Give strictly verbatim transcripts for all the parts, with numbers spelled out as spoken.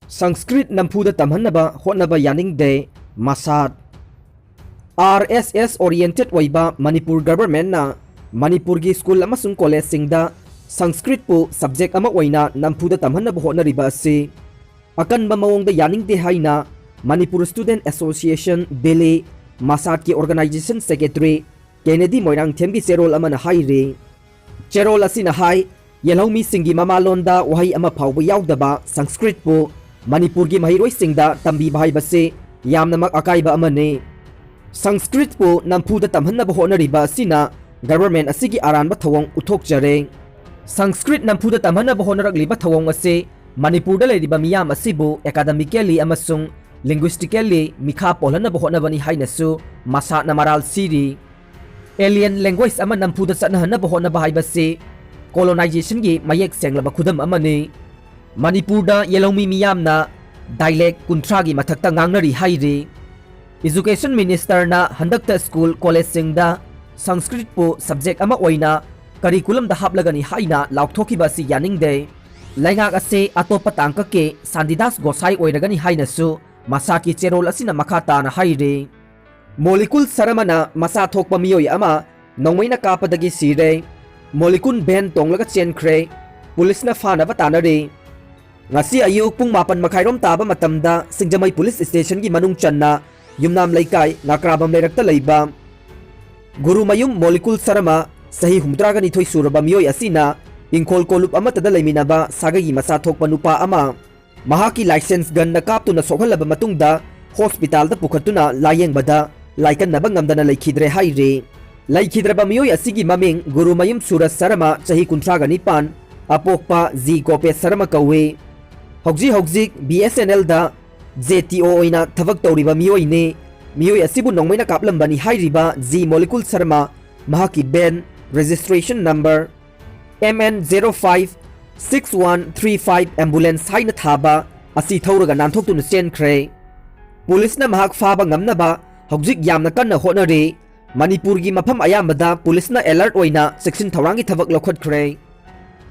ꯁꯪꯁꯀ꯭ꯔꯤꯠ ꯅꯝꯐꯨꯗ ꯇꯝꯍꯟꯅꯕ ꯍꯣꯠꯅꯕ ꯌꯥꯅꯤꯡꯗꯦ, ꯃꯁꯥꯠ꯫ ꯑꯥꯔ ꯑꯦꯁ ꯑꯦꯁ oriented ꯑꯣꯏꯕ ꯃꯅꯤꯄꯨꯔ ꯒꯚꯔꯟꯃꯦꯟꯠꯅ ꯃꯅꯤꯄꯨꯔꯒꯤ ꯁ꯭ꯀꯨꯜ ꯑꯃꯁꯨꯡ ꯀꯣꯂꯦꯖꯁꯤꯡꯗ ꯁꯪꯁꯀ꯭ꯔꯤꯠꯄꯨ subject ꯑꯃ ꯑꯣꯏꯅ ꯅꯝꯐꯨꯗ ꯇꯝꯍꯟꯅꯕ ꯍꯣꯠꯅꯔꯤꯕ ꯑꯁꯤ ꯑꯀꯟꯕ ꯃꯑꯣꯡꯗ ꯌꯥꯅꯤꯡꯗꯦ ꯍꯥꯏꯅ Manipur Student Association, Delhi, ꯃꯁꯥꯠꯀꯤ organization secretary ꯀꯦꯅꯦꯗꯤ ꯃꯣꯏꯔꯥꯡꯊꯦꯝꯒꯤ ꯆꯦꯔꯣꯜ ꯑꯃꯅ ꯍꯥꯏꯔꯤ꯫ ꯆꯦꯔꯣꯜ ꯑꯁꯤꯅ ꯍꯥꯏ, ꯌꯦꯜꯍꯧꯃꯤꯁꯤꯡꯒꯤ ꯃꯃꯥꯂꯣꯟꯗ ꯋꯥꯍꯩ ꯑꯃ ꯐꯥꯎꯕ ꯌꯥꯎꯗꯕ ꯁꯪꯁꯀ꯭ꯔꯤꯠꯄꯨ ꯃꯅꯤꯄꯨꯔꯒꯤ ꯃꯍꯩꯔꯣꯏꯁꯤꯡꯗ ꯇꯝꯕꯤꯕ ꯍꯥꯏꯕꯁꯤ ꯌꯥꯝꯅꯃꯛ ꯑꯀꯥꯏꯕ ꯑꯃꯅꯤ꯫ ꯁꯪꯁꯀ꯭ꯔꯤꯠꯄꯨ ꯅꯝꯐꯨꯗ ꯇꯝꯍꯟꯅꯕ ꯍꯣꯠꯅꯔꯤꯕ ꯑꯁꯤꯅ ꯒꯚꯔꯟꯃꯦꯟꯠ ꯑꯁꯤꯒꯤ ꯑꯔꯥꯟꯕ ꯊꯧꯑꯣꯡ ꯎꯠꯊꯣꯛꯆꯔꯦ꯫ ꯁꯪꯁꯀ꯭ꯔꯤꯠ ꯅꯝꯐꯨꯗ ꯇꯝꯍꯟꯅꯕ ꯍꯣꯠꯅꯔꯛꯂꯤꯕ ꯊꯧꯑꯣꯡ ꯑꯁꯤ ꯃꯅꯤꯄꯨꯔꯗ ꯂꯩꯔꯤꯕ ꯃꯤꯌꯥꯝ ꯑꯁꯤꯕꯨ academically ꯑꯃꯁꯨꯡ linguistically ꯃꯤꯈꯥ ꯄꯣꯜꯍꯟꯅꯕ ꯍꯣꯠꯅꯕꯅꯤ ꯍꯥꯏꯅꯁꯨ ꯃꯁꯥꯠꯅ ꯃꯔꯥꯜ ꯁꯤꯔꯤ꯫ Alien language ꯑꯃ ꯅꯝꯐꯨꯗ ꯆꯠꯅꯍꯟꯅꯕ ꯍꯣꯠꯅꯕ ꯍꯥꯏꯕꯁꯤ colonizationꯒꯤ ꯃꯌꯦꯛ ꯁꯦꯡꯂꯕ ꯈꯨꯗꯝ ꯑꯃꯅꯤ꯫ ꯃꯅꯤꯄꯨꯔꯗ ꯌꯦꯜꯍꯧꯃꯤ ꯃꯤꯌꯥꯝꯅ dialect ꯀꯨꯟꯊ꯭ꯔꯥꯒꯤ ꯃꯊꯛꯇ ꯉꯥꯡꯅꯔꯤ ꯍꯥꯏꯔꯤ꯫ Education ministerꯅ ꯍꯟꯗꯛꯇ ꯁ꯭ꯀꯨꯜ ꯀꯣꯂꯦꯖꯁꯤꯡꯗ ꯁꯪꯁꯀ꯭ꯔꯤꯠꯄꯨ subject ꯑꯃ ꯑꯣꯏꯅ curriculumꯗ ꯍꯥꯞꯂꯒꯅꯤ ꯍꯥꯏꯅ ꯂꯥꯎꯊꯣꯛꯈꯤꯕ ꯑꯁꯤ ꯌꯥꯅꯤꯡꯗꯦ꯫ ꯂꯩꯉꯥꯛ ꯑꯁꯤ ꯑꯇꯣꯞꯄ ꯇꯥꯡꯀꯛꯀꯤ ꯁꯥꯟꯇꯤꯗꯥꯁ ꯒꯣꯁꯥꯏ ꯑꯣꯏꯔꯒꯅꯤ ꯍꯥꯏꯅꯁꯨ ꯃꯁꯥꯠꯀꯤ ꯆꯦꯔꯣꯜ ꯑꯁꯤꯅ ꯃꯈꯥ ꯇꯥꯅ ꯍꯥꯏꯔꯤ꯫ ꯃꯣꯂꯤꯀꯨꯜ ꯁꯔꯃꯅ ꯃꯆꯥ ꯊꯣꯛꯄ ꯃꯤꯑꯣꯏ ꯑꯃ ꯅꯣꯡꯃꯩꯅ ꯀꯥꯞꯄꯗꯒꯤ ꯁꯤꯔꯦ꯫ Molecule van ꯇꯣꯡꯂꯒ ꯆꯦꯟꯈ꯭ꯔꯦ꯫ ꯄꯨꯂꯤꯁꯅ ꯐꯥꯅꯕ ꯇꯥꯅꯔꯤ꯫ ꯉꯁꯤ ꯑꯌꯨꯛ ꯄꯨꯡ ꯃꯥꯄꯟ ꯃꯈꯥꯏꯔꯣꯝ ꯇꯥꯕ ꯃꯇꯝꯗ ꯁꯤꯡꯖꯃꯩ ꯄꯨꯂꯤꯁ ꯁ꯭ꯇꯦꯁꯟꯒꯤ ꯃꯅꯨꯡ ꯆꯟꯅ ꯌꯨꯝꯅꯥꯝ ꯂꯩꯀꯥꯏ ꯉꯥꯀ꯭ꯔꯥꯕꯝ ꯂꯩꯔꯛꯇ ꯂꯩꯕ ꯒꯨꯔꯨꯃꯌꯨꯝ ꯃꯣꯂꯤꯀꯨꯜ ꯁꯔꯃ, ꯆꯍꯤ ꯍꯨꯝꯐꯨꯇꯔꯥꯒ ꯅꯤꯊꯣꯏ ꯁꯨꯔꯕ ꯃꯤꯑꯣꯏ ꯑꯁꯤꯅ ꯏꯪꯈꯣꯜ ꯀꯣꯂꯨꯞ ꯑꯃꯠꯇꯗ ꯂꯩꯃꯤꯟꯅꯕ ꯁꯥꯒꯩꯒꯤ ꯃꯆꯥ ꯊꯣꯛꯄ ꯅꯨꯄꯥ ꯑꯃ ꯃꯍꯥꯛꯀꯤ license gunꯅ ꯀꯥꯞꯇꯨꯅ ꯁꯣꯛꯍꯜꯂꯕ ꯃꯇꯨꯡꯗ ꯍꯣꯁꯄꯤꯇꯥꯜꯗ ꯄꯨꯈꯠꯇꯨꯅ ꯂꯥꯌꯦꯡꯕꯗ ꯂꯥꯏꯀꯠꯅꯕ ꯉꯝꯗꯅ ꯂꯩꯈꯤꯗ꯭ꯔꯦ ꯍꯥꯏꯔꯤ꯫ ꯂꯩꯈꯤꯗ꯭ꯔꯕ ꯃꯤꯑꯣꯏ ꯑꯁꯤꯒꯤ ꯃꯃꯤꯡ ꯒꯨꯔꯨꯃꯌꯨꯝ ꯁꯨꯔꯖ ꯁꯔꯃ, ꯆꯍꯤ ꯀꯨꯟꯊ꯭ꯔꯥꯒ ꯅꯤꯄꯥꯟ, ꯑꯄꯣꯛꯄ ꯖꯤ ꯒꯣꯄꯦꯁ ꯁꯔꯃ ꯀꯧꯏ꯫ ꯍꯧꯖꯤꯛ ꯍꯧꯖꯤꯛ BSNLꯗ JTO ꯑꯣꯏꯅ ꯊꯕꯛ ꯇꯧꯔꯤꯕ ꯃꯤꯑꯣꯏꯅꯤ꯫ ꯃꯤꯑꯣꯏ ꯑꯁꯤꯕꯨ ꯅꯣꯡꯃꯩꯅ ꯀꯥꯞꯂꯝꯕꯅꯤ ꯍꯥꯏꯔꯤꯕ ꯖꯤ ꯃꯣꯂꯤꯀꯨꯜ ꯁꯔꯃ, ꯃꯍꯥꯛꯀꯤ van, registration number MN zero five six one three five ambulance ꯍꯥꯏꯅ ꯊꯥꯕ ꯑꯁꯤ ꯊꯧꯔꯒ ꯅꯥꯟꯊꯣꯛꯇꯨꯅ ꯆꯦꯟꯈ꯭ꯔꯦ꯫ ꯄꯨꯂꯤꯁꯅ ꯃꯍꯥꯛ ꯐꯥꯕ ꯉꯝꯅꯕ ꯍꯧꯖꯤꯛ ꯌꯥꯝꯅ ꯀꯟꯅ ꯍꯣꯠꯅꯔꯤ꯫ ꯃꯅꯤꯄꯨꯔꯒꯤ ꯃꯐꯝ ꯑꯌꯥꯝꯕꯗ ꯄꯨꯂꯤꯁꯅ alert ꯑꯣꯏꯅ ꯆꯦꯛꯁꯤꯟ ꯊꯧꯔꯥꯡꯒꯤ ꯊꯕꯛ ꯂꯧꯈꯠꯈ꯭ꯔꯦ꯫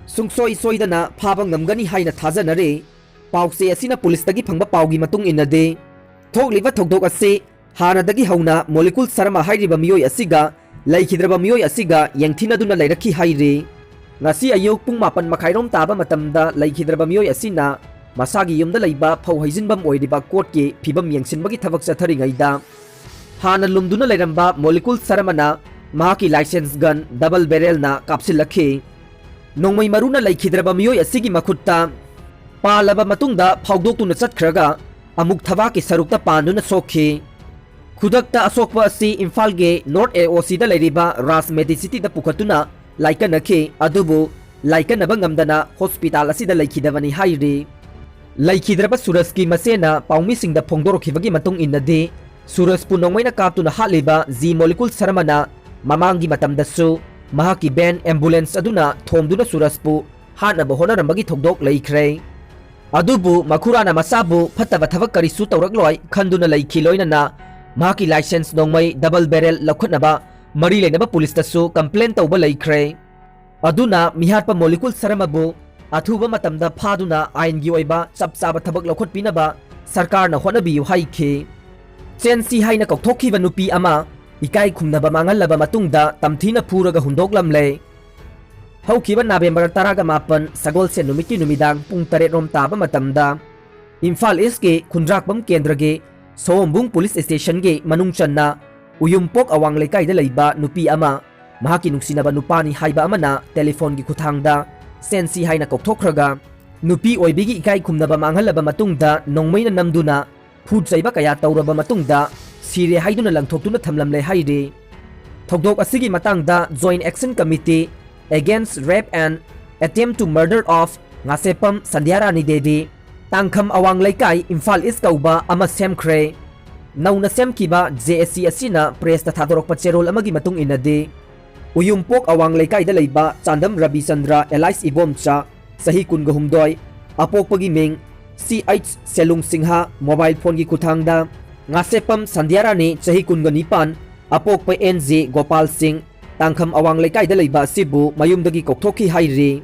ꯁꯨꯡꯁꯣꯏ ꯁꯣꯏꯗꯅ ꯐꯥꯕ ꯉꯝꯒꯅꯤ ꯍꯥꯏꯅ ꯊꯥꯖꯅꯔꯤ꯫ ꯄꯥꯎꯆꯦ ꯑꯁꯤꯅ ꯄꯨꯂꯤꯁꯇꯒꯤ ꯐꯪꯕ ꯄꯥꯎꯒꯤ ꯃꯇꯨꯡ ꯏꯟꯅꯗꯤ, ꯊꯣꯛꯂꯤꯕ ꯊꯧꯗꯣꯛ ꯑꯁꯤ ꯍꯥꯟꯅꯗꯒꯤ ꯍꯧꯅ ꯃꯣꯂꯤꯀꯨꯜ ꯁꯔꯃ ꯍꯥꯏꯔꯤꯕ ꯃꯤꯑꯣꯏ ꯑꯁꯤꯒ ꯂꯩꯈꯤꯗ꯭ꯔꯕ ꯃꯤꯑꯣꯏ ꯑꯁꯤꯒ ꯌꯦꯡꯊꯤꯅꯗꯨꯅ ꯂꯩꯔꯛꯈꯤ ꯍꯥꯏꯔꯤ꯫ ꯉꯁꯤ ꯑꯌꯨꯛ ꯄꯨꯡ ꯃꯥꯄꯟ ꯃꯈꯥꯏꯔꯣꯝ ꯇꯥꯕ ꯃꯇꯝꯗ ꯂꯩꯈꯤꯗ꯭ꯔꯕ ꯃꯤꯑꯣꯏ ꯑꯁꯤꯅ ꯃꯁꯥꯒꯤ ꯌꯨꯝꯗ ꯂꯩꯕ ꯐꯧ ꯍꯩꯖꯤꯟꯐꯝ ꯑꯣꯏꯔꯤꯕ ꯀꯣꯔꯠꯀꯤ ꯐꯤꯕꯝ ꯌꯦꯡꯁꯤꯟꯕꯒꯤ ꯊꯕꯛ ꯆꯠꯊꯔꯤꯉꯩꯗ, ꯍꯥꯟꯅ ꯂꯨꯝꯗꯨꯅ ꯂꯩꯔꯝꯕ ꯃꯣꯂꯤꯀꯨꯜ ꯁꯔꯃꯅ ꯃꯍꯥꯛꯀꯤ ꯂꯥꯏꯁꯦꯟꯁ ꯒꯟ ꯗꯕꯜ ꯕꯦꯔꯦꯜꯅ ꯀꯥꯞꯁꯤꯜꯂꯛꯈꯤ꯫ ꯅꯣꯡꯃꯩ ꯃꯔꯨꯅ ꯂꯩꯈꯤꯗ꯭ꯔꯕ ꯃꯤꯑꯣꯏ ꯑꯁꯤꯒꯤ ꯃꯈꯨꯠꯇ ꯄꯥꯜꯂꯕ ꯃꯇꯨꯡꯗ ꯐꯥꯎꯗꯣꯛꯇꯨꯅ ꯆꯠꯈ꯭ꯔꯒ ꯑꯃꯨꯛ ꯊꯕꯥꯛꯀꯤ ꯁꯔꯨꯛꯇ ꯄꯥꯟꯗꯨꯅ ꯁꯣꯛꯈꯤ꯫ ꯈꯨꯗꯛꯇ ꯑꯁꯣꯛꯄ ꯑꯁꯤ ꯏꯝꯐꯥꯜꯒꯤ ꯅꯣꯔꯠ ꯑꯦ ꯑꯣ ꯁꯤꯗ ꯂꯩꯔꯤꯕ ꯔꯥꯖ ꯃꯦꯗꯤꯁꯤꯇꯤꯗ ꯄꯨꯈꯠꯇꯨꯅ ꯂꯥꯏꯀꯠꯅꯈꯤ, ꯑꯗꯨꯕꯨ ꯂꯥꯏꯀꯠꯅꯕ ꯉꯝꯗꯅ ꯍꯣꯁꯄꯤꯇꯥꯜ ꯑꯁꯤꯗ ꯂꯩꯈꯤꯗꯕꯅꯤ ꯍꯥꯏꯔꯤ꯫ ꯂꯩꯈꯤꯗ꯭ꯔꯕ ꯁꯨꯔꯖꯀꯤ ꯃꯆꯦꯅ ꯄꯥꯎꯃꯤꯁꯤꯡꯗ ꯐꯣꯡꯗꯣꯔꯛꯈꯤꯕꯒꯤ ꯃꯇꯨꯡ ꯏꯟꯅꯗꯤ, ꯁꯨꯔꯖꯄꯨ ꯅꯣꯡꯃꯩꯅ ꯀꯥꯞꯇꯨꯅ ꯍꯥꯠꯂꯤꯕ ꯖꯤ ꯃꯣꯂꯤꯀꯨꯜ ꯁꯔꯃꯅ ꯃꯃꯥꯡꯒꯤ ꯃꯇꯝꯗꯁꯨ ꯃꯍꯥꯛꯀꯤ ꯚꯦꯟ ꯑꯦꯝꯕꯨꯂꯦꯟꯁ ꯑꯗꯨꯅ ꯊꯣꯝꯗꯨꯅ ꯁꯨꯔꯖꯄꯨ ꯍꯥꯠꯅꯕ ꯍꯣꯠꯅꯔꯝꯕꯒꯤ ꯊꯧꯗꯣꯛ ꯂꯩꯈ꯭ꯔꯦ꯫ ꯑꯗꯨꯕꯨ ꯃꯈꯨꯔꯥꯅ ꯃꯆꯥꯕꯨ ꯐꯠꯇꯕ ꯊꯕꯛ ꯀꯔꯤꯁꯨ ꯇꯧꯔꯛꯂꯣꯏ ꯈꯟꯗꯨꯅ ꯂꯩꯈꯤ, ꯂꯣꯏꯅꯅ ꯃꯍꯥꯛꯀꯤ ꯂꯥꯏꯁꯦꯟꯁ ꯅꯣꯡꯃꯩ ꯗꯕꯜ ꯕꯦꯔꯦꯜ ꯂꯧꯈꯠꯅꯕ ꯃꯔꯤ ꯂꯩꯅꯕ ꯄꯨꯂꯤꯁꯇꯁꯨ ꯀꯝꯄ꯭ꯂꯦꯟ ꯇꯧꯕ ꯂꯩꯈ꯭ꯔꯦ꯫ ꯑꯗꯨꯅ ꯃꯤꯍꯥꯠꯄ ꯃꯣꯂꯤꯀꯨꯜ ꯁꯔꯃꯕꯨ ꯑꯊꯨꯕ ꯃꯇꯝꯗ ꯐꯥꯗꯨꯅ ꯑꯥꯏꯟꯒꯤ ꯑꯣꯏꯕ ꯆꯞ ꯆꯥꯕ ꯊꯕꯛ ꯂꯧꯈꯠꯄꯤꯅꯕ ꯁꯔꯀꯥꯔꯅ ꯍꯣꯠꯅꯕꯤꯌꯨ ꯍꯥꯏꯈꯤ꯫ ꯆꯦꯟꯁꯤ ꯍꯥꯏꯅ ꯀꯧꯊꯣꯛꯈꯤꯕ ꯅꯨꯄꯤ ꯑꯃ ꯏꯀꯥꯏ ꯈꯨꯝꯅꯕ ꯃꯥꯡꯍꯜꯂꯕ ꯃꯇꯨꯡꯗ ꯇꯝꯊꯤꯅ ꯐꯨꯔꯒ ꯍꯨꯟꯗꯣꯛꯂꯝꯂꯦ꯫ ꯍꯧꯈꯤꯕ ꯅꯕꯦꯝꯕꯔ ꯇꯔꯥꯒ ꯃꯥꯄꯟ ꯁꯒꯣꯜꯁꯦꯟ ꯅꯨꯃꯤꯠꯀꯤ ꯅꯨꯃꯤꯗꯥꯡ ꯄꯨꯡ ꯇꯔꯦꯠ ꯔꯣꯝ ꯇꯥꯕ ꯃꯇꯝꯗ ꯏꯝꯐꯥꯜ ꯏꯁꯀꯤ ꯈꯨꯟꯗ꯭ꯔꯥꯛꯄꯝ ꯀꯦꯟꯗ꯭ꯔꯒꯤ ꯁꯑꯣꯝꯕꯨꯡ ꯄꯨꯂꯤꯁ ꯁ꯭ꯇꯦꯁꯟꯒꯤ ꯃꯅꯨꯡ ꯆꯟꯅ ꯎꯌꯨꯝꯄꯣꯛ ꯑꯋꯥꯡ ꯂꯩꯀꯥꯏꯗ ꯂꯩꯕ ꯅꯨꯄꯤ ꯑꯃ, ꯃꯍꯥꯛꯀꯤ ꯅꯨꯡꯁꯤꯅꯕ ꯅꯨꯄꯥꯅꯤ ꯍꯥꯏꯕ ꯑꯃꯅ ꯇꯦꯂꯤꯐꯣꯟꯒꯤ ꯈꯨꯠꯊꯥꯡꯗ ꯆꯦꯟꯁꯤ ꯍꯥꯏꯅ ꯀꯧꯊꯣꯛꯈ꯭ꯔꯒ, ꯅꯨꯄꯤ ꯑꯣꯏꯕꯤꯒꯤ ꯏꯀꯥꯏ ꯈꯨꯝꯅꯕ ꯃꯥꯡꯍꯜꯂꯕ ꯃꯇꯨꯡꯗ ꯅꯣꯡꯃꯩꯅ ꯅꯝꯗꯨꯅ ꯐꯨꯠ ꯆꯩꯕ ꯀꯌꯥ ꯇꯧꯔꯕ ꯃꯇꯨꯡꯗ ꯁꯤꯔꯦ ꯍꯥꯏꯗꯨꯅ ꯂꯪꯊꯣꯛꯇꯨꯅ ꯊꯝꯂꯝꯂꯦ ꯍꯥꯏꯔꯤ꯫ ꯊꯧꯗꯣꯛ ꯑꯁꯤꯒꯤ ꯃꯇꯥꯡꯗ Joint Action Committee Against Rape and Attempt to Murder of Ngasheppam ꯁꯟꯙ꯭ꯌꯥꯔꯥꯅꯤ Devi, ꯇꯥꯡꯈꯝ ꯑꯋꯥꯡ ꯂꯩꯀꯥꯏ, ꯏꯝꯐꯥꯜ ꯏꯁ ꯀꯧꯕ ꯑꯃ ꯁꯦꯝꯈ꯭ꯔꯦ꯫ ꯅꯧꯅ ꯁꯦꯝꯈꯤꯕ ꯖꯦ ꯑꯦ ꯁꯤ ꯑꯁꯤꯅ ꯄ꯭ꯔꯦꯁꯇ ꯊꯥꯗꯣꯔꯛꯄ ꯆꯦꯔꯣꯜ ꯑꯃꯒꯤ ꯃꯇꯨꯡ ꯏꯟꯅꯗꯤ, ꯎꯌꯨꯝꯄꯣꯛ ꯑꯋꯥꯡ ꯂꯩꯀꯥꯏꯗ ꯂꯩꯕ ꯆꯥꯟꯗꯝ ꯔꯕꯤꯆꯟꯗ꯭ꯔ ꯑꯦꯂꯥꯏꯁ ꯏꯕꯣꯝꯆꯥ, ꯆꯍꯤ ꯀꯨꯟꯒ ꯍꯨꯝꯗꯣꯏ, ꯑꯄꯣꯛꯄꯒꯤ ꯃꯤꯡ ꯁꯤ ꯑꯩꯆ ꯁꯦꯂꯨꯡ ꯁꯤꯡꯍ, ꯃꯣꯕꯥꯏꯜ ꯐꯣꯟꯒꯤ ꯈꯨꯠꯊꯥꯡꯗ ꯉꯥꯁꯦꯞꯄꯝ ꯁꯟꯙ꯭ꯌꯥꯔꯥꯅꯤ, ꯆꯍꯤ ꯀꯨꯟꯒ ꯅꯤꯄꯥꯟ, ꯑꯄꯣꯛꯄ ꯑꯦꯟ ꯖꯦ ꯒꯣꯄꯥꯜ ꯁꯤꯡ, ꯇꯥꯡꯈꯝ ꯑꯋꯥꯡ ꯂꯩꯀꯥꯏꯗ ꯂꯩꯕ ꯑꯁꯤꯕꯨ ꯃꯌꯨꯝꯗꯒꯤ ꯀꯧꯊꯣꯛꯈꯤ ꯍꯥꯏꯔꯤ꯫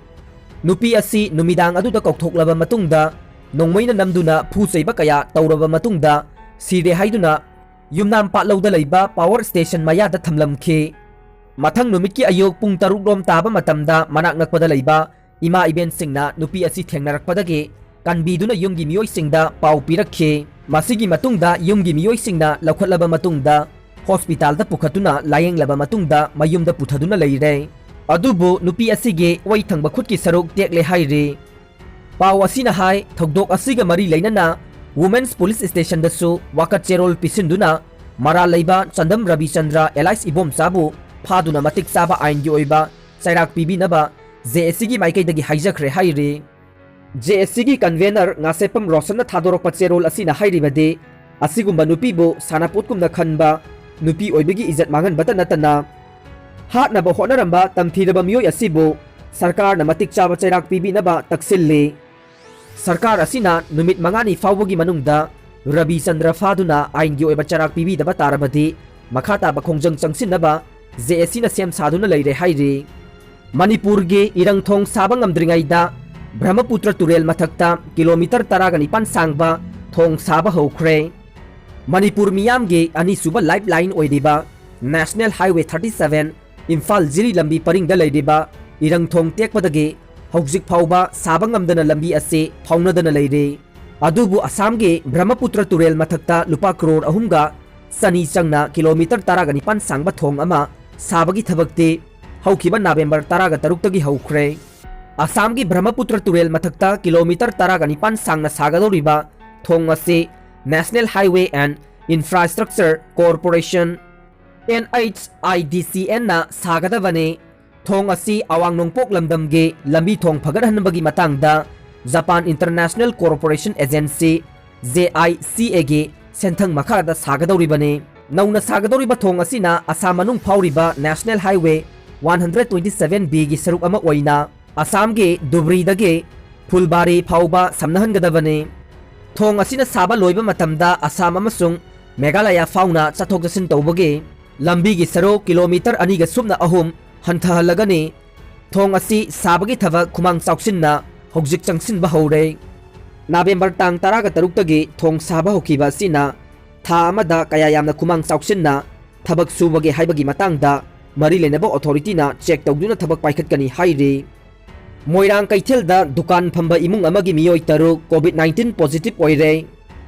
ꯅꯨꯄꯤ ꯑꯁꯤ ꯅꯨꯃꯤꯗꯥꯡ ꯑꯗꯨꯗ ꯀꯧꯊꯣꯛꯂꯕ ꯃꯇꯨꯡꯗ ꯅꯣꯡꯃꯩꯅ ꯅꯝꯗꯨꯅ ꯐꯨ ꯆꯩꯕ ꯀꯌꯥ ꯇꯧꯔꯕ ꯃꯇꯨꯡꯗ ꯁꯤꯔꯦ ꯍꯥꯏꯗꯨꯅ ꯌꯨꯝꯅꯥꯝ ꯄꯥꯠꯂꯧꯗ ꯂꯩꯕ power station ꯃꯌꯥꯗ ꯊꯝꯂꯝꯈꯤ꯫ ꯃꯊꯪ ꯅꯨꯃꯤꯠꯀꯤ ꯑꯌꯨꯛ ꯄꯨꯡ ꯇꯔꯨꯛ ꯔꯣꯝ ꯇꯥꯕ ꯃꯇꯝꯗ ꯃꯅꯥꯛ ꯅꯛꯄꯗ ꯂꯩꯕ ꯏꯃꯥ ꯏꯕꯦꯟꯁꯤꯡꯅ ꯅꯨꯄꯤ ꯑꯁꯤ ꯊꯦꯡꯅꯔꯛꯄꯗꯒꯤ ꯀꯟꯕꯤꯗꯨꯅ ꯌꯨꯝꯒꯤ ꯃꯤꯑꯣꯏꯁꯤꯡꯗ ꯄꯥꯎ ꯄꯤꯔꯛꯈꯤ꯫ ꯃꯁꯤꯒꯤ ꯃꯇꯨꯡꯗ ꯌꯨꯝꯒꯤ ꯃꯤꯑꯣꯏꯁꯤꯡꯅ ꯂꯧꯈꯠꯂꯕ ꯃꯇꯨꯡꯗ ꯍꯣꯁꯄꯤꯇꯥꯜꯗ ꯄꯨꯈꯠꯇꯨꯅ ꯂꯥꯌꯦꯡꯂꯕ ꯃꯇꯨꯡꯗ ꯃꯌꯨꯝꯗ ꯄꯨꯊꯗꯨꯅ ꯂꯩꯔꯦ꯫ ꯑꯗꯨꯕꯨ ꯅꯨꯄꯤ ꯑꯁꯤꯒꯤ ꯑꯣꯏ ꯊꯪꯕ ꯈꯨꯠꯀꯤ ꯁꯔꯨꯛ ꯇꯦꯛꯂꯦ ꯍꯥꯏꯔꯤ꯫ ꯄꯥꯎ ꯑꯁꯤꯅ ꯍꯥꯏ, ꯊꯧꯗꯣꯛ ꯑꯁꯤꯒ ꯃꯔꯤ ꯂꯩꯅꯅ Women's Police Stationꯗꯁꯨ ꯋꯥꯀꯠ ꯆꯦꯔꯣꯜ ꯄꯤꯁꯤꯟꯗꯨꯅ ꯃꯔꯥꯜ ꯂꯩꯕ ꯆꯟꯗꯝ ꯔꯕꯤꯆꯟꯗ꯭ꯔ alias ꯏꯕꯣꯝꯆꯥꯕꯨ ꯐꯥꯗꯨꯅ ꯃꯇꯤꯛ ꯆꯥꯕ ꯑꯥꯏꯟꯒꯤ ꯑꯣꯏꯕ ꯆꯩꯔꯥꯛ ꯄꯤꯕꯤꯅꯕ JACꯒꯤ ꯃꯥꯏꯀꯩꯗꯒꯤ ꯍꯥꯏꯖꯈ꯭ꯔꯦ ꯍꯥꯏꯔꯤ꯫ JACꯒꯤ convener ꯉꯥꯁꯦꯞꯄꯝ ꯔꯣꯁꯟꯅ ꯊꯥꯗꯣꯔꯛꯄ ꯆꯦꯔꯣꯜ ꯑꯁꯤꯅ ꯍꯥꯏꯔꯤꯕꯗꯤ, ꯑꯁꯤꯒꯨꯝꯕ ꯅꯨꯄꯤꯕꯨ ꯁꯥꯟꯅꯄꯣꯠꯀꯨꯝꯅ ꯈꯟꯕ, ꯅꯨꯄꯤ ꯑꯣꯏꯕꯒꯤ ꯏꯖꯠ ꯃꯥꯡꯍꯟꯕꯇ ꯅꯠꯇꯅ, ꯍꯥꯠꯅꯕ ꯍꯣꯠꯅꯔꯝꯕ ꯇꯝꯊꯤꯔꯕ ꯃꯤꯑꯣꯏ ꯑꯁꯤꯕꯨ ꯁꯔꯀꯥꯔꯅ ꯃꯇꯤꯛ ꯆꯥꯕ ꯆꯩꯔꯥꯛ ꯄꯤꯕꯤꯅꯕ ꯇꯛꯁꯤꯜꯂꯤ꯫ ꯁꯔꯀꯥꯔ ꯑꯁꯤꯅ ꯅꯨꯃꯤꯠ ꯃꯉꯥꯅꯤ ꯐꯥꯎꯕꯒꯤ ꯃꯅꯨꯡꯗ ꯔꯕꯤꯆꯟꯗ꯭ꯔ ꯐꯥꯗꯨꯅ ꯑꯥꯏꯟꯒꯤ ꯑꯣꯏꯕ ꯆꯩꯔꯥꯛ ꯄꯤꯕꯤꯗꯕ ꯇꯥꯔꯕꯗꯤ, ꯃꯈꯥ ꯇꯥꯕ ꯈꯣꯡꯖꯪ ꯆꯪꯁꯤꯟꯅꯕ JACꯅ ꯁꯦꯝ ꯁꯥꯗꯨꯅ ꯂꯩꯔꯦ ꯍꯥꯏꯔꯤ꯫ ꯃꯅꯤꯄꯨꯔꯒꯤ ꯏꯔꯪ ꯊꯣꯡ ꯁꯥꯕ ꯉꯝꯗ꯭ꯔꯤꯉꯩꯗ ꯕ꯭ꯔꯍꯃꯄꯨꯇ꯭ꯔ ꯇꯨꯔꯦꯜ ꯃꯊꯛꯇ ꯀꯤꯂꯣꯃꯤꯇꯔ ꯇꯔꯥꯒ ꯅꯤꯄꯥꯟ ꯁꯥꯡꯕ ꯊꯣꯡ ꯁꯥꯕ ꯍꯧꯈ꯭ꯔꯦ꯫ ꯃꯅꯤꯄꯨꯔ ꯃꯤꯌꯥꯝꯒꯤ ꯑꯅꯤꯁꯨꯕ lifeline ꯑꯣꯏꯔꯤꯕ National Highway thirty seven Imphal ꯖꯤꯔꯤ ꯂꯝꯕꯤ ꯄꯔꯤꯡꯗ ꯂꯩꯔꯤꯕ ꯏꯔꯪ ꯊꯣꯡ ꯇꯦꯛꯄꯗꯒꯤ ꯍꯧꯖꯤꯛ ꯐꯥꯎꯕ ꯁꯥꯕ ꯉꯝꯗꯅ ꯂꯝꯕꯤ ꯑꯁꯤ ꯐꯥꯎꯅꯗꯅ ꯂꯩꯔꯤ꯫ ꯑꯗꯨꯕꯨ ꯑꯁꯥꯝꯒꯤ ꯕ꯭ꯔꯍꯃꯄꯨꯇ꯭ꯔ ꯇꯨꯔꯦꯜ ꯃꯊꯛꯇ ꯂꯨꯄꯥ ꯀ꯭ꯔꯣꯔ ꯑꯍꯨꯝꯒ ꯆꯅꯤ ꯆꯪꯅ ꯀꯤꯂꯣꯃꯤꯇꯔ ꯇꯔꯥꯒ ꯅꯤꯄꯥꯟ ꯁꯥꯡꯕ ꯊꯣꯡ ꯑꯃ ꯁꯥꯕꯒꯤ ꯊꯕꯛꯇꯤ ꯍꯧꯈꯤꯕ ꯅꯕꯦꯝꯕꯔ ꯇꯔꯥꯒ ꯇꯔꯨꯛꯇꯒꯤ ꯍꯧꯈ꯭ꯔꯦ꯫ ꯑꯁꯥꯝꯒꯤ ꯕ꯭ꯔꯍꯃꯄꯨꯇ꯭ꯔ ꯇꯨꯔꯦꯜ ꯃꯊꯛꯇ ꯀꯤꯂꯣꯃꯤꯇꯔ ꯇꯔꯥꯒ ꯅꯤꯄꯥꯟ ꯁꯥꯡꯅ ꯁꯥꯒꯗꯧꯔꯤꯕ ꯊꯣꯡ ꯑꯁꯤ National Highway and Infrastructure Corporation, NHIDCNꯅ ꯁꯥꯒꯗꯕꯅꯤ꯫ ꯊꯣꯡ ꯑꯁꯤ ꯑꯋꯥꯡ ꯅꯣꯡꯄꯣꯛ ꯂꯝꯗꯝꯒꯤ ꯂꯝꯕꯤ ꯊꯣꯡ ꯐꯒꯠꯍꯟꯕꯒꯤ ꯃꯇꯥꯡꯗ Japan International Cooperation Agency, JICAꯒꯤ ꯁꯦꯟꯊꯪ ꯃꯈꯥꯗ ꯁꯥꯒꯗꯧꯔꯤꯕꯅꯤ꯫ ꯅꯧꯅ ꯁꯥꯒꯗꯧꯔꯤꯕ ꯊꯣꯡ ꯑꯁꯤꯅ ꯑꯁꯥꯝ ꯃꯅꯨꯡ ꯐꯥꯎꯔꯤꯕ National Highway one twenty seven Bꯒꯤ ꯁꯔꯨꯛ ꯑꯃ ꯑꯣꯏꯅ ꯑꯁꯥꯝꯒꯤ ꯙꯨꯕ꯭ꯔꯤꯗꯒꯤ ꯐꯨꯜꯕꯥꯔꯤ ꯐꯥꯎꯕ ꯁꯝꯅꯍꯟꯒꯗꯕꯅꯤ꯫ ꯊꯣꯡ ꯑꯁꯤꯅ ꯁꯥꯕ ꯂꯣꯏꯕ ꯃꯇꯝꯗ ꯑꯁꯥꯝ ꯑꯃꯁꯨꯡ ꯃꯦꯘꯥꯂꯌꯥ ꯐꯥꯎꯅ ꯆꯠꯊꯣꯛ ꯆꯠꯁꯤꯟ ꯇꯧꯕꯒꯤ ꯂꯝꯕꯤꯒꯤ ꯁꯔꯨꯛ ꯀꯤꯂꯣꯃꯤꯇꯔ ꯑꯅꯤꯒ ꯁꯨꯞꯅ ꯑꯍꯨꯝ ꯍꯟꯊꯍꯜꯂꯒꯅꯤ꯫ ꯊꯣꯡ ꯑꯁꯤ ꯁꯥꯕꯒꯤ ꯊꯕꯛ ꯈꯨꯃꯥꯡ ꯆꯥꯎꯁꯤꯟꯅ ꯍꯧꯖꯤꯛ ꯆꯪꯁꯤꯟꯕ ꯍꯧꯔꯦ꯫ ꯅꯕꯦꯝꯕꯔ ꯇꯥꯡ ꯇꯔꯥꯒ ꯇꯔꯨꯛꯇꯒꯤ ꯊꯣꯡ ꯁꯥꯕ ꯍꯧꯈꯤꯕ ꯑꯁꯤꯅ ꯊꯥ ꯑꯃꯗ ꯀꯌꯥ ꯌꯥꯝꯅ ꯈꯨꯃꯥꯡ ꯆꯥꯎꯁꯤꯟꯅ ꯊꯕꯛ ꯁꯨꯕꯒꯦ ꯍꯥꯏꯕꯒꯤ ꯃꯇꯥꯡꯗ ꯃꯔꯤ ꯂꯩꯅꯕ ꯑꯣꯊꯣꯔꯤꯇꯤꯅ ꯆꯦꯛ ꯇꯧꯗꯨꯅ ꯊꯕꯛ ꯄꯥꯏꯈꯠꯀꯅꯤ ꯍꯥꯏꯔꯤ꯫ ꯃꯣꯏꯔꯥꯡ ꯀꯩꯊꯦꯜꯗ ꯗꯨꯀꯥꯟ ꯐꯝꯕ ꯏꯃꯨꯡ ꯑꯃꯒꯤ ꯃꯤꯑꯣꯏ ꯇꯔꯨꯛ ꯀꯣꯚꯤꯗ ꯅꯥꯏꯟꯇꯤꯟ ꯄꯣꯖꯤꯇꯤꯚ ꯑꯣꯏꯔꯦ꯫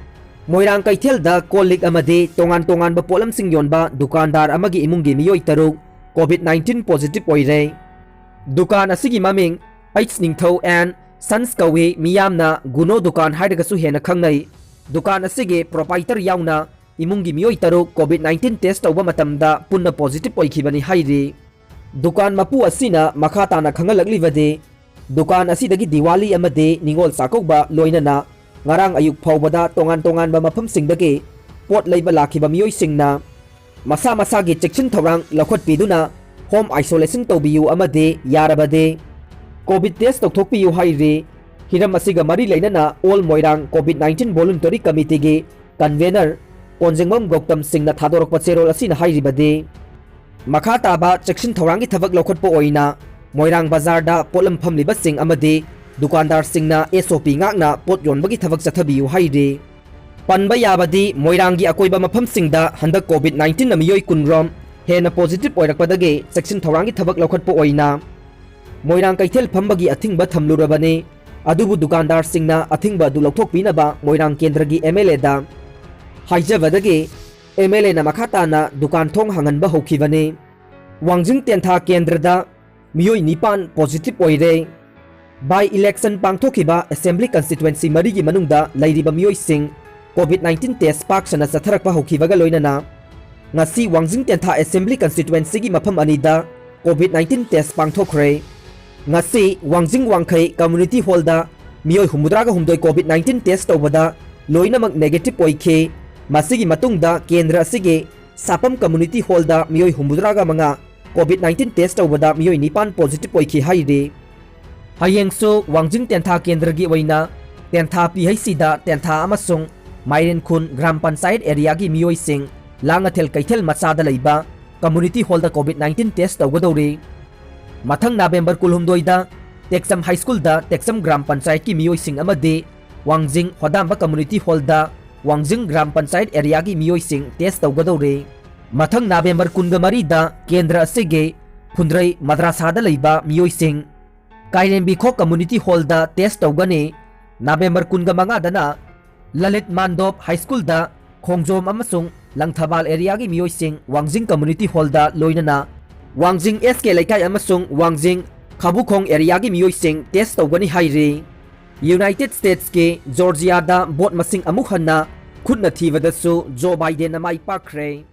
ꯃꯣꯏꯔꯥꯡ ꯀꯩꯊꯦꯜꯗ ꯀꯣꯜ ꯂꯤꯛ ꯑꯃꯗꯤ ꯇꯣꯉꯥꯟ ꯇꯣꯉꯥꯟꯕ ꯄꯣꯠꯂꯝꯁꯤꯡ ꯌꯣꯟꯕ ꯗꯨꯀꯥꯟꯗꯥꯔ ꯑꯃꯒꯤ ꯏꯃꯨꯡꯒꯤ ꯃꯤꯑꯣꯏ ꯇꯔꯨꯛ ꯀꯣꯚꯤꯗ ꯅꯥꯏꯟꯇꯤꯟ ꯄꯣꯖꯤꯇꯤꯚ ꯑꯣꯏꯔꯦ꯫ ꯗꯨꯀꯥꯟ ꯑꯁꯤꯒꯤ ꯃꯃꯤꯡ ꯑꯩꯆ ꯅꯤꯡꯊꯧ ꯑꯦꯟ ꯁꯟꯁ ꯀꯧꯏ꯫ ꯃꯤꯌꯥꯝꯅ ꯒꯨꯅꯣ ꯗꯨꯀꯥꯟ ꯍꯥꯏꯔꯒꯁꯨ ꯍꯦꯟꯅ ꯈꯪꯅꯩ꯫ ꯗꯨꯀꯥꯟ ꯑꯁꯤꯒꯤ ꯄ꯭ꯔꯣꯄꯥꯏꯇꯔ ꯌꯥꯎꯅ ꯏꯃꯨꯡꯒꯤ ꯃꯤꯑꯣꯏ ꯇꯔꯨꯛ ꯀꯣꯚꯤꯗ ꯅꯥꯏꯟꯇꯤꯟ ꯇꯦꯁ ꯇꯧꯕ ꯃꯇꯝꯗ ꯄꯨꯟꯅ ꯄꯣꯖꯤꯇꯤꯚ ꯑꯣꯏꯈꯤꯕꯅꯤ ꯍꯥꯏꯔꯤ꯫ ꯗꯨꯀꯥꯟ ꯃꯄꯨ ꯑꯁꯤꯅ ꯃꯈꯥ ꯇꯥꯅ ꯈꯪꯍꯜꯂꯛꯂꯤꯕꯗꯤ, ꯗꯨꯀꯥꯟ ꯑꯁꯤꯗꯒꯤ ꯗꯤꯋꯥꯂꯤ ꯑꯃꯗꯤ ꯅꯤꯉꯣꯜ ꯆꯥꯛꯀꯧꯕ ꯂꯣꯏꯅꯅ ꯉꯔꯥꯡ ꯑꯌꯨꯛ ꯐꯥꯎꯕꯗ ꯇꯣꯉꯥꯟ ꯇꯣꯉꯥꯟꯕ ꯃꯐꯝꯁꯤꯡꯗꯒꯤ ꯄꯣꯠ ꯂꯩꯕ ꯂꯥꯛꯈꯤꯕ ꯃꯤꯑꯣꯏꯁꯤꯡꯅ ꯃꯁꯥ ꯃꯁꯥꯒꯤ ꯆꯦꯛꯁꯤꯟ ꯊꯧꯔꯥꯡ ꯂꯧꯈꯠꯄꯤꯗꯨꯅ ꯍꯣꯝ ꯑꯥꯏꯁꯣꯂꯦꯁꯟ ꯇꯧꯕꯤꯌꯨ ꯑꯃꯗꯤ ꯌꯥꯔꯕꯗꯤ ꯀꯣꯚꯤꯗ ꯇꯦꯁ ꯇꯧꯊꯣꯛꯄꯤꯌꯨ ꯍꯥꯏꯔꯤ꯫ ꯍꯤꯔꯝ ꯑꯁꯤꯒ ꯃꯔꯤ ꯂꯩꯅꯅ all Moirang covid nineteen volunteer ꯀꯃꯤꯇꯤꯒꯤ ꯀꯟꯚꯦꯅꯔ ꯀꯣꯟꯖꯦꯡꯕꯝ ꯒꯧꯇꯝ ꯁꯤꯡꯅ ꯊꯥꯗꯣꯔꯛꯄ ꯆꯦꯔꯣꯜ ꯑꯁꯤꯅ ꯍꯥꯏꯔꯤꯕꯗꯤ, ꯃꯈꯥ ꯇꯥꯕ ꯆꯦꯛꯁꯤꯟ ꯊꯧꯔꯥꯡꯒꯤ ꯊꯕꯛ ꯂꯧꯈꯠꯄ ꯑꯣꯏꯅ ꯃꯣꯏꯔꯥꯡ ꯕꯖꯥꯔꯗ ꯄꯣꯠꯂꯝ ꯐꯝꯂꯤꯕꯁꯤꯡ ꯑꯃꯗꯤ ꯗꯨꯀꯥꯟꯗꯥꯔꯁꯤꯡꯅ ꯑꯦꯁ ꯑꯣ ꯄꯤ ꯉꯥꯛꯅ ꯄꯣꯠ ꯌꯣꯟꯕꯒꯤ ꯊꯕꯛ ꯆꯠꯊꯕꯤꯌꯨ ꯍꯥꯏꯔꯤ꯫ ꯄꯟꯕ ꯌꯥꯕꯗꯤ, ꯃꯣꯏꯔꯥꯡꯒꯤ ꯑꯀꯣꯏꯕ ꯃꯐꯝꯁꯤꯡꯗ ꯍꯟꯗꯛ ꯀꯣꯚꯤꯗ ꯅꯥꯏꯟꯇꯤꯟꯅ ꯃꯤꯑꯣꯏ ꯀꯨꯟꯔꯣꯝ ꯍꯦꯟꯅ ꯄꯣꯖꯤꯇꯤꯚ ꯑꯣꯏꯔꯛꯄꯗꯒꯤ ꯆꯦꯛꯁꯤꯟ ꯊꯧꯔꯥꯡꯒꯤ ꯊꯕꯛ ꯂꯧꯈꯠꯄ ꯑꯣꯏꯅ ꯃꯣꯏꯔꯥꯡ ꯀꯩꯊꯦꯜ ꯐꯝꯕꯒꯤ ꯑꯊꯤꯡꯕ ꯊꯝꯂꯨꯔꯕꯅꯤ꯫ ꯑꯗꯨꯕꯨ ꯗꯨꯀꯥꯟꯗꯥꯔꯁꯤꯡꯅ ꯑꯊꯤꯡꯕ ꯑꯗꯨ ꯂꯧꯊꯣꯛꯄꯤꯅꯕ ꯃꯣꯏꯔꯥꯡ ꯀꯦꯟꯗ꯭ꯔꯒꯤ ꯑꯦꯝ ꯑꯦꯜ ꯑꯦꯗ ꯍꯥꯏꯖꯕꯗꯒꯤ ꯑꯦꯝ ꯑꯦꯜ ꯑꯦꯅ ꯃꯈꯥ ꯇꯥꯅ ꯗꯨꯀꯥꯟ ꯊꯣꯡ ꯍꯥꯡꯍꯟꯕ ꯍꯧꯈꯤꯕꯅꯤ꯫ ꯋꯥꯡꯖꯤꯡ ꯇꯦꯟꯊꯥ ꯀꯦꯟꯗ꯭ꯔꯗ ꯃꯤꯑꯣꯏ ꯅꯤꯄꯥꯟ ꯄꯣꯖꯤꯇꯤꯚ ꯑꯣꯏꯔꯦ꯫ ꯕꯥꯏ ꯏꯂꯦꯛꯁꯟ ꯄꯥꯡꯊꯣꯛꯈꯤꯕ ꯑꯦꯁꯦꯝꯕ꯭ꯂꯤ ꯀꯟꯁꯇꯤꯇ꯭ꯋꯦꯟꯁꯤ ꯃꯔꯤꯒꯤ ꯃꯅꯨꯡꯗ ꯂꯩꯔꯤꯕ ꯃꯤꯑꯣꯏꯁꯤꯡ ꯀꯣꯚꯤꯗ ꯅꯥꯏꯟꯇꯤꯟ ꯇꯦꯁ ꯄꯥꯛ ꯁꯟꯅ ꯆꯠꯊꯔꯛꯄ ꯍꯧꯈꯤꯕꯒ ꯂꯣꯏꯅꯅ ꯉꯁꯤ ꯋꯥꯡꯖꯤꯡ ꯇꯦꯟꯊꯥ ꯑꯦꯁꯦꯝꯕ꯭ꯂꯤ ꯀꯟꯁꯇꯤꯇ꯭ꯋꯦꯟꯁꯤꯒꯤ ꯃꯐꯝ ꯑꯅꯤꯗ ꯀꯣꯚꯤꯗ ꯅꯥꯏꯟꯇꯤꯟ ꯇꯦꯁ ꯄꯥꯡꯊꯣꯛꯈ꯭ꯔꯦ꯫ ꯉꯁꯤ ꯋꯥꯡꯖꯤꯡ ꯋꯥꯡꯈꯩ ꯀꯝꯃ꯭ꯌꯨꯅꯤꯇꯤ ꯍꯣꯜꯗ ꯃꯤꯑꯣꯏ ꯍꯨꯝꯐꯨꯇꯔꯥꯒ ꯍꯨꯝꯗꯣꯏ ꯀꯣꯚꯤꯗ ꯅꯥꯏꯟꯇꯤꯟ ꯇꯦꯁ ꯇꯧꯕꯗ ꯂꯣꯏꯅꯃꯛ ꯅꯦꯒꯦꯇꯤꯚ ꯑꯣꯏꯈꯤ꯫ ꯃꯁꯤꯒꯤ ꯃꯇꯨꯡꯗ ꯀꯦꯟꯗ꯭ꯔ ꯑꯁꯤꯒꯤ ꯁꯥꯄꯝ ꯀꯝꯃ꯭ꯌꯨꯅꯤꯇꯤ ꯍꯣꯜꯗ ꯃꯤꯑꯣꯏ ꯍꯨꯝꯐꯨꯇꯔꯥꯒ ꯃꯉꯥ ꯀꯣꯚꯤꯗ ꯅꯥꯏꯟꯇꯤꯟ ꯇꯦꯁ ꯇꯧꯕꯗ ꯃꯤꯑꯣꯏ ꯅꯤꯄꯥꯟ ꯄꯣꯖꯤꯇꯤꯚ ꯑꯣꯏꯈꯤ ꯍꯥꯏꯔꯤ꯫ ꯍꯌꯦꯡꯁꯨ ꯋꯥꯡꯖꯤꯡ ꯇꯦꯟꯊꯥ ꯀꯦꯟꯗ꯭ꯔꯒꯤ ꯑꯣꯏꯅ ꯇꯦꯟꯊꯥ ꯄꯤ ꯑꯩꯆ ꯁꯤꯗ ꯇꯦꯟꯊꯥ ꯑꯃꯁꯨꯡ ꯃꯥꯏꯔꯦꯟꯈꯨꯟ ꯒ꯭ꯔꯥꯝ ꯄꯟꯆꯥꯌꯠ ꯑꯦꯔꯤꯌꯥꯒꯤ ꯃꯤꯑꯣꯏꯁꯤꯡ ꯂꯥꯡꯉꯊꯦꯜ ꯀꯩꯊꯦꯜ ꯃꯆꯥꯗ ꯂꯩꯕ ꯀꯝꯃ꯭ꯌꯨꯅꯤꯇꯤ ꯍꯣꯜꯗ ꯀꯣꯚꯤꯗ ꯅꯥꯏꯟꯇꯤꯟ ꯇꯦꯁ ꯇꯧꯒꯗꯧꯔꯤ꯫ ꯃꯊꯪ ꯅꯕꯦꯝꯕꯔ ꯀꯨꯟꯍꯨꯝꯗꯣꯏꯗ ꯇꯦꯛꯆꯝ ꯍꯥꯏ ꯁ꯭ꯀꯨꯜꯗ ꯇꯦꯛꯆꯝ ꯒ꯭ꯔꯥꯝ ꯄꯟꯆꯥꯌꯠꯀꯤ ꯃꯤꯑꯣꯏꯁꯤꯡ ꯑꯃꯗꯤ ꯋꯥꯡꯖꯤꯡ ꯍꯣꯗꯥꯝꯕ ꯀꯝꯃ꯭ꯌꯨꯅꯤꯇꯤ ꯍꯣꯜꯗ ꯋꯥꯡꯖꯤꯡ ꯒ꯭ꯔꯥꯝ ꯄꯟꯆꯥꯌꯠ ꯑꯦꯔꯤꯌꯥꯒꯤ ꯃꯤꯑꯣꯏꯁꯤꯡ ꯇꯦꯁ ꯇꯧꯒꯗꯧꯔꯦ꯫ ꯃꯊꯪ ꯅꯕꯦꯝꯕꯔ ꯀꯨꯟꯒ ꯃꯔꯤꯗ ꯀꯦꯟꯗ꯭ꯔ ꯑꯁꯤꯒꯤ ꯐꯨꯟꯗ꯭ꯔꯩ ꯃꯗ꯭ꯔꯥꯁꯥꯗ ꯂꯩꯕ ꯃꯤꯑꯣꯏꯁꯤꯡ ꯀꯥꯏꯔꯦꯝꯕꯤꯈꯣꯛ ꯀꯝꯃ꯭ꯌꯨꯅꯤꯇꯤ ꯍꯣꯜꯗ ꯇꯦꯁ ꯇꯧꯒꯅꯤ꯫ ꯅꯕꯦꯝꯕꯔ ꯀꯨꯟꯒ ꯃꯉꯥꯗꯅ ꯂꯂꯤꯠ ꯃꯥꯟꯗꯣꯞ ꯍꯥꯏ ꯁ꯭ꯀꯨꯜꯗ ꯈꯣꯡꯖꯣꯝ ꯑꯃꯁꯨꯡ ꯂꯪꯊꯕꯥꯜ ꯑꯦꯔꯤꯌꯥꯒꯤ ꯃꯤꯑꯣꯏꯁꯤꯡ ꯋꯥꯡꯖꯤꯡ ꯀꯝꯃ꯭ꯌꯨꯅꯤꯇꯤ ꯍꯣꯜꯗ ꯂꯣꯏꯅꯅ ꯋꯥꯡꯖꯤꯡ ꯑꯦꯁ ꯀꯦ ꯂꯩꯀꯥꯏ ꯑꯃꯁꯨꯡ ꯋꯥꯡꯖꯤꯡ ꯈꯥꯕꯨꯈꯣꯡ ꯑꯦꯔꯤꯌꯥꯒꯤ ꯃꯤꯑꯣꯏꯁꯤꯡ ꯇꯦꯁ ꯇꯧꯒꯅꯤ ꯍꯥꯏꯔꯤ꯫ ꯌꯨꯅꯥꯏꯇꯦꯗ ꯁ꯭ꯇꯦꯠꯁꯀꯤ ꯖꯣꯔꯖꯤꯌꯥꯗ ꯚꯣꯠ ꯃꯁꯤꯡ ꯑꯃꯨꯛ ꯍꯟꯅ ꯈꯨꯠꯅ ꯊꯤꯕꯗꯁꯨ ꯖꯣ ꯕꯥꯏꯗꯦꯟꯅ ꯃꯥꯏ ꯄꯥꯛꯈ꯭ꯔꯦ꯫